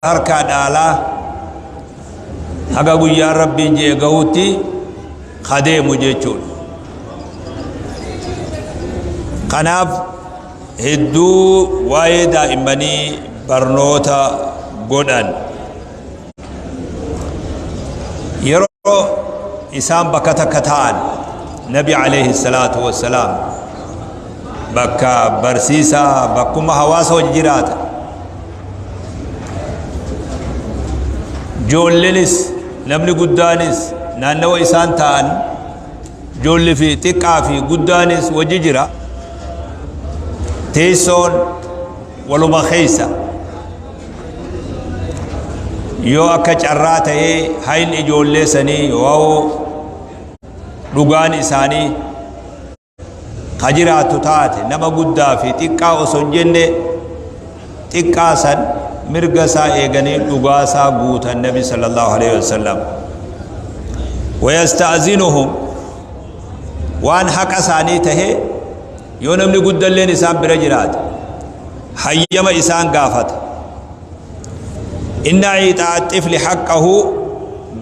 Harkaa dhaalaa haga guyyaan Rabbiin je'e gahutti ka deemu jechuudha. Kanaaf hedduu waa'ee daa'immanii barnoota godhan. Yeroo isaan bakka takka ta'an Nabi alayhi salaatu wassalaam bakka barsiisaa, bakkuma hawaasa hojii jiraata. Joollenis namni guddaanis naannawa isaan ta'an, joolli fi xiqqaa fi guddaanis wajji jira. Teessoon waluma keessa. Yoo akka carraa ta'ee hayin ijoollee sanii yoo dhugaan isaanii ka jiraattu taate, nama guddaa fi xiqqaa osoo hin jenne xiqqaa san mirga isaa eeganii dhugaa isaa guutan Nabi sallallahu alaihi wasallam. Wayasta'zinuhum, waan haqa isaanii tahe yoo namni guddalleen isaan bira jiraate hayyama isaan gaafata. Inna iixaa xifli haqqahu,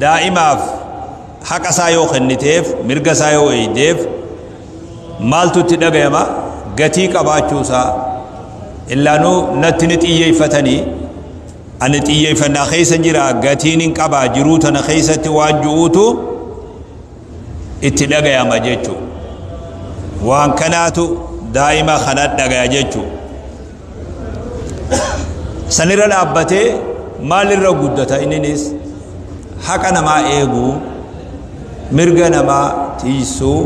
daa'imaaf haqa isaa yoo kenniteef, mirga isaa yoo eeydeef, maaltu itti dhagayama? Gatii qabaachuu isaa, illaanuu natti ni xiyyeeffatanii, ani xiyyeeffannaa keessa jira, gatiin hin qabaa jiruu tana keessatti waan ju'uutu itti dhagayama jechuu. Waan kanaatu daa'ima kana dhagaya jechuu. Sanirra dhaabbatee maalirra guddata? Inninis haqa namaa eeguu, mirga namaa tiisuu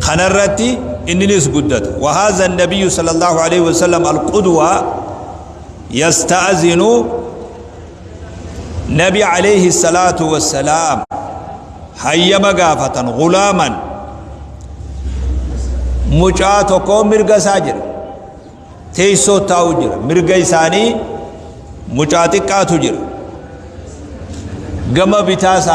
kanarratti inninis guddata. وهذا النبي صلى الله عليه وسلم القدوة يستأذن. نبي عليه الصلاة والسلام hayyama gaafatan. غلاما, mucaa tokko mirga isaa jira, teessoo taa'u jira, mirga isaanii mucaa xiqqaatu jira gama bitaa.